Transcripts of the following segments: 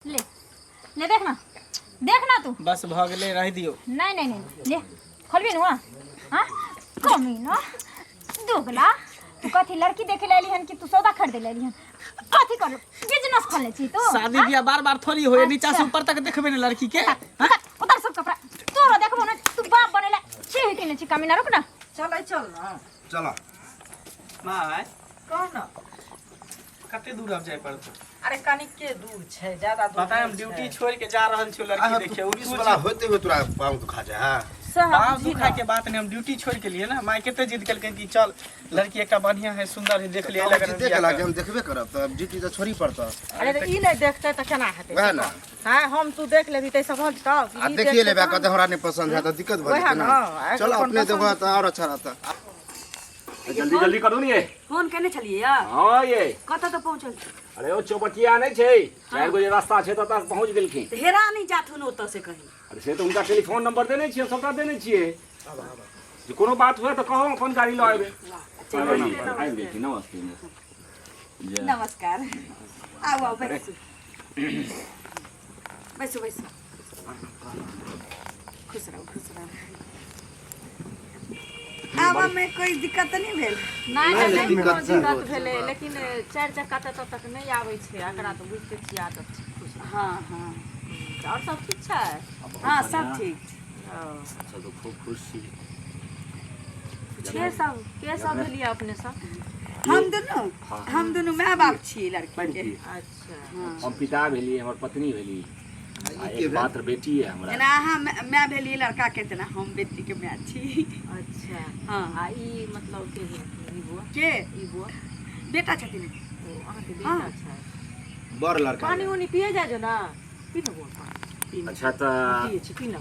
ले ले देख ना, देख ना तू। बस भऽ गेलै, रहि दियौ। नहीं नहीं नहीं, ले खोलबी नुआ। हाँ कमी ना दोगला, तू कथी लड़की देखे ले हन कि तू सौदा खरीदे ले हन? कथी कर बिजनेस खोले छी तू? शादी बियाह बार बार थोड़ी होए, नीचा से ऊपर तक देखबे ने लड़की के। उतार, उतार सब कपड़ा। तोरो देखबो ना तू बाप बनेला छी कि नहीं छी? कमीना, रुक ना। चलै चल ना। चल। माय। कह ना। कते दूर अब जाय पड़तौ? अरे कनिके दूर छै, ज्यादा दूर पता है, हम नहि ड्यूटी छै। छोड़ के जा रहल छी लड़की अहाँ देखे। पुलिस वाला होते हुए तोरा पाँव दुखा जाए? हाँ। सएह पाँव बुझही दुखा ना। के बात नहीं, हम ड्यूटी छोड़ के लिए ना, माय कते जिद केलकै कि चल लड़की एकटा बढ़िया है, सुंदर है, देख लिए हम लगन जिद्दे केला कि हम देखबे करब, तऽ ड्यूटी तऽ छोड़ी पड़तौ। अरे तऽ ई नहि देखतै तऽ केना हेतै? वएह ना। हाँ, हम तू देख लेबही ताहिसँ भऽ जेतौ कि आ ई देखिए देखतै लेबै तहन। कहते हमरा नहीं पसंद है तऽ दिक्कत भऽ वएह जेतै ना, ना। आ चल अपन अपने पसंद। देखो तऽ आओर अच्छा रहता। जल्दी जल्दी करू ने ये। फोन केने छलियै या? हाँ ये। कतऽ तऽ पहुँचल? अरे ओ चौबटिया नहीं छै, 4 गो जे रास्ता छै ततऽ पहुँच गेलखिन। तऽ हेरा नहि जाथुन ओतऽ से कहीं। अरे से तऽ हुनका टेलीफोन नंबर देने छियै, सबटा देने छियै, जे कोनो बात हुए तऽ कहू, अपन गाड़ी लऽ अयबै। आबि गेलखिन। नमस्ते, नमस्ते। नमस्कार, आउ आउ, बैसू बैसू बैसू। खुश रहू, खुश रहू। आबऽमे कोइ दिक्कत तऽ नहि भेल? नहि नहि नहि, दिक्कत कोनो से दिक्कत होत। भेलै, लेकिन चारि चक्का तऽ एतऽ तक नहि आबै छै। एकरा तऽ बुझिते छियै, आदत छै। खुश रहू। हँ हँ। आओर सब ठीक छै? हँ, सब ठीक छै। ओ। सब तऽ खूब खुश छी। के सब भेलियै अपने सब? हम दुनू। हाँ। हम दुनू माय बाप छी लड़की के। अच्छा। हम पिता भेलियै, हमर पत्नी भेली आ एक मात्र बेटी है हमरा। जेना अहाँ माय भेलियै लड़का के, तेना हम बेटी के माय छी। अच्छा। हँ। आ ई मतलब के भेलखिन ई बुआ? के? ई बुआ। बेटा छथिन। ओ अहाँके हाँ। बेटा छै? बड़ लड़का। पानी उनी पिए जाय जो ना, पी ने बुआ पानी, पी ने। अच्छा तऽ पिए छी, पी ने।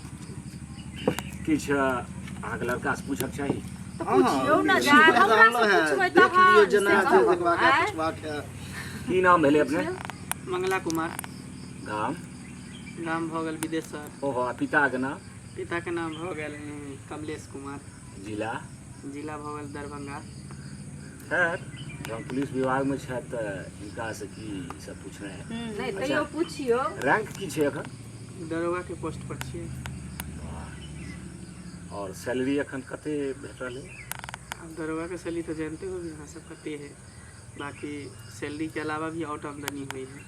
किछु अहाँके लड़कासँ पूछक चाही? तऽ पुछियौ ने जा, हमरा से पुछबै देख लियौ तहन जेना से जे कहू। देखबाक है आँय? पुछबाक है। की नाम भेलै अपने? मंगला कुमार। गाम? गाम भऽ गेल विदेशर। ओहो, आ पिताके नाम? पिताके नाम भऽ गेल कमलेश कुमार। जिला? जिला भऽ गेल दरभंगा। खैर, जहन पुलिस विभागमे छथि तऽ हिनकासँ की ई सब पूछनाइ है। नहि, तैयो पुछियौ। रैंक की छै एखन? दरोगाके पोस्ट पर छियै। और सैलरी एखन कते भेट रहलै? आब दरोगाके सैलरी तऽ जानते हो भी अहाँ सब कते है, बाकी सैलरी के अलावा भी और आमदनी हुई है।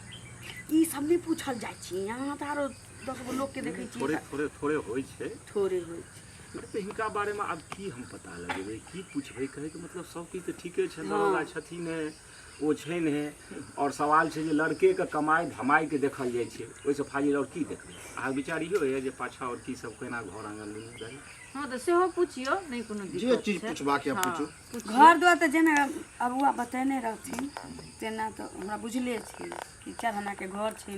ई सब नहि पूछल जाइ छै यहाँ तऽ, आरो 10 गो लोकके देखै छियै। थोड़े थोड़े थोड़े होइ छै। थोड़े होइ छै। अरे तऽ हिनका बारेमे आब की हम पता लगेबै, की पुछबै? कहैके मतलब सब किछु तऽ ठीके छै, दरोगा छथिन हे, ओ छै ने। आओर सवाल छै जे लड़केके कमाइ धमाइके देखल जाइ छै, ओहिसँ फाजिल आओर की देखबै? अहाँके विचार इहो होइए जे पाछाँ आओर की सब केना घर आङ्गन दुनू भेल? हँ, तऽ सेहो पुछियौ, नहि कोनो जे दिक्कत चीज छै। पुछबाक है पूछू। पुछियौ। घर दुआर तऽ जेना अबुआ बतेने रहथिन तेना तऽ हमरा बुझले छै कि 4 आनाके घर छै,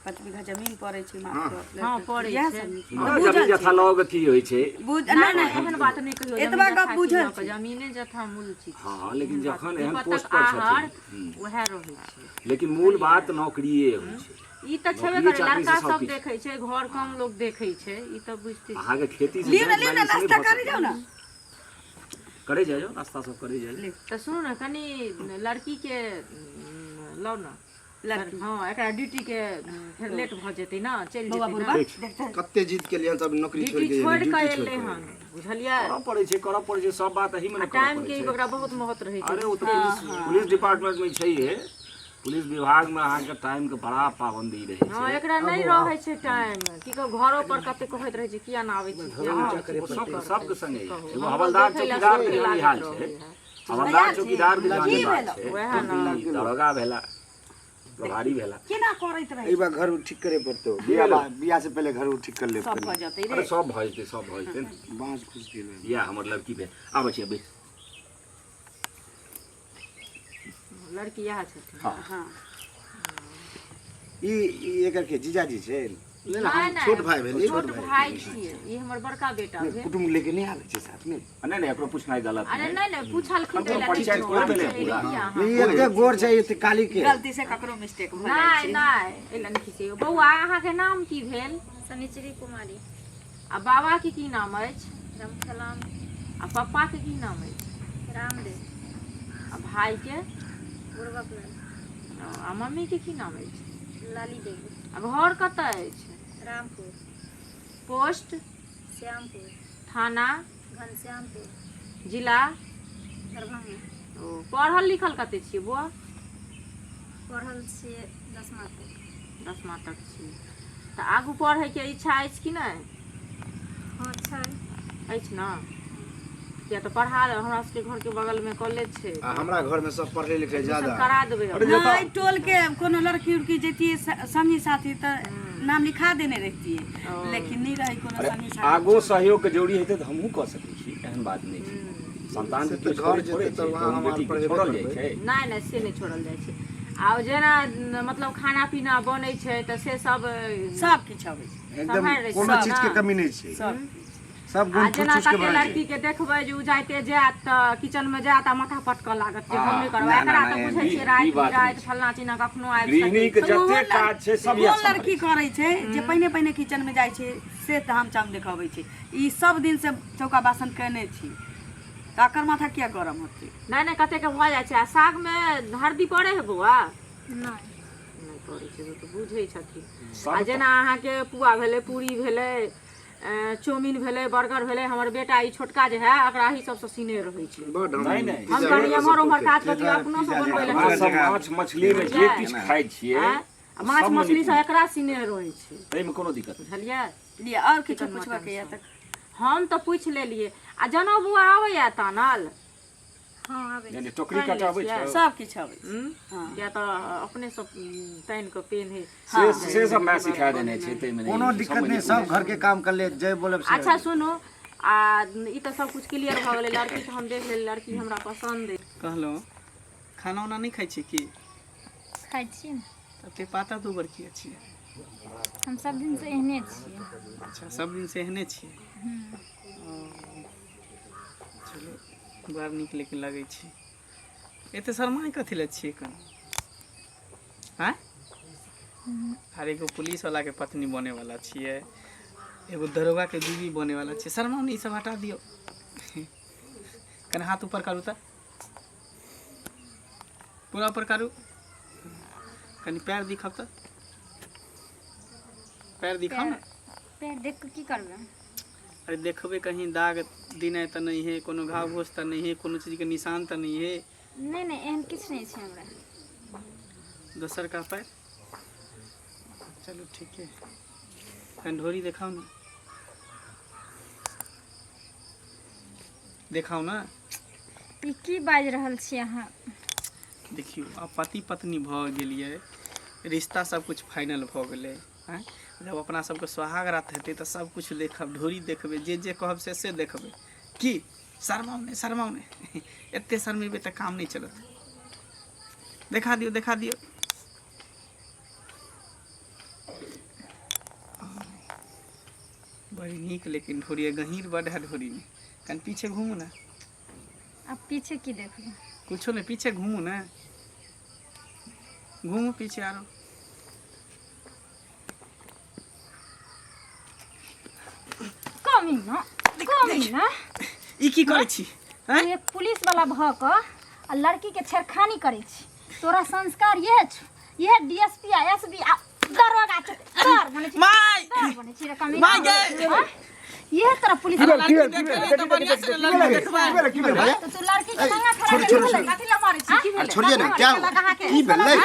5 बीघा जमीन पड़ै छै मात्र। हँ, पड़ै इएह छै। सब ने। हँ, बुझल जमीन छै। जथा लऽ कऽ की होइ छै? बुझ नहि नहि नहि, नहि, एहन बात नहि कहियौ। एतबा जमीन गप जथा की बुझल लऽ कऽ छै। जमीने जथा मूल चीज छै। हँ, लेकिन एहन बात जखन नहि। एहन विपतक पोस्ट पर आहर छथिन, उएह रहै छै। लेकिन मूल बात नौकरिए होइ छै। ई तऽ छेबे नौकरिए करै, चाकरी से लड़का सब सब किछु। देखै छै, घर कम लोग देखै छै, ई तऽ बुझिते छियै। अहाँके खेती से लिअ ने, बैंक लिअ ने, बैलेंस नहि नाश्ता भऽ करै सकैए। जाउ ने। करै जाइयो, नाश्ता सब करै जाइयो। तऽ सुनू ने, कनि लड़कीके लाउ ने। लड़की? हँ, एकरा ड्यूटी के फेर लेट भऽ जेतै ने, चलि बौआ जेतै बुढ़बा ने। देखते। कते जीत के लिए तब नौकरी छोड़ ड्यूटी के छोड़ि ड्यूटी कऽ छोड़ एलै के हन, बुझलियै? करऽ पड़ै छै, करऽ पड़ै छै, सब बात एहिमे आ ने करऽ टाइम पड़ै के छै। ओकरा बहुत महत्व रहै छै। अरे ओ तऽ पुलिस पुलिस डिपार्टमेंट में छैहे, पुलिस विभाग में अहाँके टाइम के बड़ा पाबंदी रहै हँ, छै। एकरा नहि रहै छै टाइम। की कहू, घरो पर कते कहैत रहै छै, किया ना आबै छी, किया ना आबै छी। ओ सब सबके संगे कहू, एगो हमरो हवलदार देखै लए चौकीदार के शौक जहन ई लागैत हाल छै, रहै है। हवलदार चौकीदार के जहन ई की बात भेलौ? छै, वएह ने। ई दरोगा भेला, प्रभारी भेला। केना करैत रहै? एहि बार घर उर ठीक करे पड़तौ। बियाह बियाह से पहले घर उर ठीक कर ले। सब भऽ जेतै अरे रे। सब भऽ जेतै, सब भऽ जेतै ने। बाँस घुस गेलै। इएह हमर लड़की भेल। आबै छी, बैस। लड़की इएह छथिन? हँ। हँ। ई ई एकर के जीजाजी छै? नहि नहि, हम नहि, छोट भाई भेलियै। छोट भाई छियै, ई हमर बड़का बेटा भेल। कुटुम्ब लेके नहि आबै छै साथमे? नहि नहि, एकरो पूछनाइ गलत अरे नहि। नहि नहि, पूछलखिन हम तऽ परिचय एला थोड़े भेलै नहि पूरा। अहाँ। ई एते गोर छै, एते काली के। गलती से ककरो मिस्टेक भऽ जाइ नहि छै। नहि, एला नहि खिसियौ। बौआ, अहाँके नाम की भेल? शनिचरी कुमारी। आ बाबा के की नाम अछि? रामखेलाम। आ पप्पा के की नाम अछि? रामदेव। आ भाई के? बुढ़बक लाल। आ मम्मी के की नाम अछि? लाली देवी। आ घर कतऽ अछि? रामपुर। पोस्ट? श्यामपुर। थाना? घनश्यामपुर। जिला? दरभंगा। ओ पढ़ल लिखल कते छियै बौआ? पढ़ल छियै 10मा तक। 10मा तक छियै। तऽ आगू पढ़ैके इच्छा अछि कि नहि? हँ छै। अछि ने? किया तऽ पढ़ा हमरा सबके घरके बगलमे कॉलेज छै। आ हमरा घर में सब पढ़ले लिखले एडमिशन ज्यादा। करा देबै हम। अरे जतऽ नहि, टोल के कोनो लड़की उड़की जैतियै संगी साथी तऽ नाम लिखा देने रहितियै, लेकिन नहि रहै कोनो अरे संगी साथी। आगो सहयोगके जरूरी हेतै तऽ हमहूँ कऽ सकै छी, एहन बात नहि छै। संतान से के तऽ कियो घर छोड़ै थोड़े जेतै छै, तऽ वहाँ कोनो हम आर बेटीके पढ़ेबे छोड़ल जाइ करबै। छै? नहि नहि, से नहि छोड़ल जाइ छै। आ जेना मतलब खाना पीना बनै छै तऽ से सब सब किछु अबै छै। एकदम सम्हारि लै छै कोनो सब चीज के ने? कमी नहि छै, सब सब आ गुण जेना ठूस ठूस के कते भरल छै। लड़की के देखबै जे ओ जाइते जायत तऽ किचन मे जायत आ माथा पटकऽ लागत जे हम नहि करबै ना, एकरा, ना, तऽ ना, बुझै ई छियै राति बात नहि बिराति छै। फल्लाँ चिल्लाँ कखनो आबि गृहिणी सकै के छै। जते काज छै सब ओ इएह लड़की सम्हारै करै छै जे पहिने पहिने किचन में जाइ छै से तऽ हम चाम देखबै छै। ई सब दिन से चौका बासन केने छी तऽ एकर माथा किया गरम होतै? नहि नहि, कते के भऽ जाइ छै। आ सागमे हरदी पड़ै है बौआ? नहि। नहि पड़ै छै, ओ तऽ बुझै छथिन। सब आ जेना अहाँके पुआ भेलै, पूरी भेलै, चाउमीन भेलै, बर्गर भेलै, हमर बेटा ई छोटका जे है एकरा एहि सबसँ सीने रहै छै। बड हम नहि, नहि। हम पिज्जा कनि बर्गर एम्हर सब ओम्हर खूब काज खाइ कऽ अपनो सब बनबै लए अहाँ छै। सब माछ मछली मे जे किछु खाइ छियै आँय? आ माछ सबमे मछली सब निपुण। एकरा सीने रहै छै, ताहिमे कोनो दिक्कत नहि। बुझलियै? लिअ, आओर किछु चिकन पुछबाके मटन यऽ सब तऽ? हम तऽ पूछि लेलियै। आ जनउ बौआ आबैया तानल? हँ आबै। यानी टोकरी तानि लै कटाबै छियै? छै सब किछु अबै छै। हूँ? हँ। किया तऽ अपने सब तानि कऽ पेन्है। से सब माय सिखा देने छै, ताहिमे नहि कोनो सबमे दिक्कत नहि, निपुण सब छै। घर के काम कर ले, जे बोलब से। अच्छा सुनू, आ ई तऽ सब कुछ क्लियर भऽ गेलै। लड़की तऽ हम देख लेली, लड़की हमरा पसन्द अइ। कहलहुँ खाना उना नहि खाइ छी की? खाइ छियै ने। तते पातर दुबर किया छियै? हम सब दिनसँ एहने छियै। अच्छा, सब दिनसँ एहने छियै? ओ, चलू बड़ नीक लेकिन लगै छै। एते शर्माइ कथी लए छियै कनि? आँय, अरे एगो पुलिसवलाके पत्नी बनेवला छियै, एगो दरोगाके बीवी बनेवला छियै, शर्माउ नहि, ई सब हटा दियौ। कनि हाथ ऊपर करू तऽ, पूरा ऊपर करू। कनि पैर दिखाउ तऽ, पैर दिखाउ ने। पैर देख कऽ की करबै? अरे देखबै कहीं दाग दिनै तऽ नहि है, कोनो घाव घोस तऽ नहि है, कोनो चीजके निशान तऽ नहि है। नहि नहि, एहन किछु नहि छै हमरा। दोसर का पैर। चलू ठीक है, कनि ढोरी देखाउ ने, देखाउ ने। ई की बाजि रहल छी अहाँ? देखियौ, आब पति पत्नी भऽ गेलियै, रिश्ता सब कुछ फाइनल भऽ गेलै। आँय, जब अपना सबके सोहाग रात हेतै तऽ सब कुछ देखब, ढोरी देखबै, जे जे कहब से से देखबै। की शर्माउ नहि, शर्माउ नहि, एते शर्मेबै तऽ काम नहि चलत। देखा दियौ, देखा दियौ। बड़ी नीक लेकिन ढोरी है, गहींर बड है ढोरीमे। कनि पीछे घूमू ने। आब पीछे की देखबै? कुछो नहि, पीछे घूमू ने, घूमू पीछे आरो। कमी ना, कमी ना। ई की करै छी? तू एक पुलिस वाला भऽ कऽ आ लड़की के छेड़खानी करै छी, तोरा संस्कार इएह छौ? इएह डीएसपी आ एसबी आ दरोगा छौ, दर बनै छी, माय दर बनै छी रे कमी। माय गे! हाँ? इएह तोरा पुलिस की वाला भेल, की भेल, देखै तऽ बढ़िआँ से ने लड़की देखबै। की भेल, की भेल भैया? तऽ तू लड़की के नंगा खड़ा छोड़ू, कऽ छोड़ू, देलही। कथी लए मारै छी? की अरे भेलै? छोड़िए ना, क्या हुआ? की भेलै?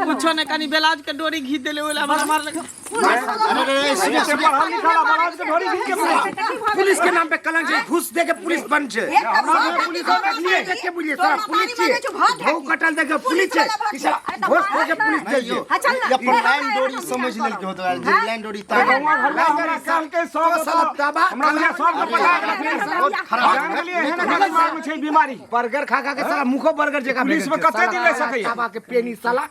कुछो नहि, कनि ब्लाउज के डोरी घीच देले, ओहि लए हमरा मारलक। अरे रे रे, सुनिए एते सुनिए। पढ़ल लिखल आ ब्लाउज के ढोरी घीच के मारै। पुलिस के नाम पे कलंक छै, घूस दे के पुलिस बन छै। हमरा पुलिस देख के बुझलिए सारा पुलिस छियै, भौ कटल देख के पुलिस छै, ई साला घूस दे के पुलिस नहीं छै। यो, ये अपन लाइन डोरी समझ लेल के होतो जे लाइन डोरी तार। गाँवा घरवा हमरा कहलकै सब साला ओतऽ- तबाह हमरा बुझाय सब के पता रखने। बहुत खराब। जान गेलियै, एहन एकर दिमाग मे छै बीमारी। बर्गर खा खा के साला मुखो बर्गर जकाँ पुलिस भए मे गेल छै। कते दिन रहि साला सकैए? तबाह के पेनी साला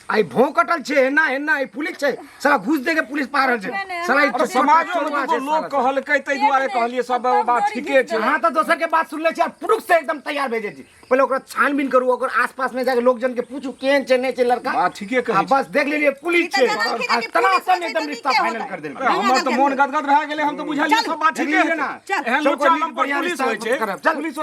आई भौ कटल छै, एना एना ई पुलिस छै, साला घूस दे के पुलिस पा रहल छै साला। ई अरे समाजो मे चोरवा दूगो छै लोग साला। कहलकै ताहि दुआरे कहलियै सब बात ठीके छै। अहाँ तऽ दोसर के बात सुन लै छी आ पुरुष से एकदम तैयार भए जाइ छी। पहिले ओकरा छानबीन करू, ओकर आसपास में जाके लोक जन के पूछू केहन छै नहि छै लड़का। बात ठीके कहै आ छी। बस देख लेलियै पुलिस छै ई तऽ जनलखिन आ कि तनातन पुलिस छै एकदम तऽ रिश्ता नीके फाइनल होतै। कर देलकै। अरे हमर तऽ मोन गदगद भए गेलै, हम तऽ बुझलियै सब बात ठीके देखलियै हेतै। ना? एहन चल, लुच्चा कोई लम्पट बढ़िया पुलिस रिश्ता होइ छै करब, चल। पुलिस।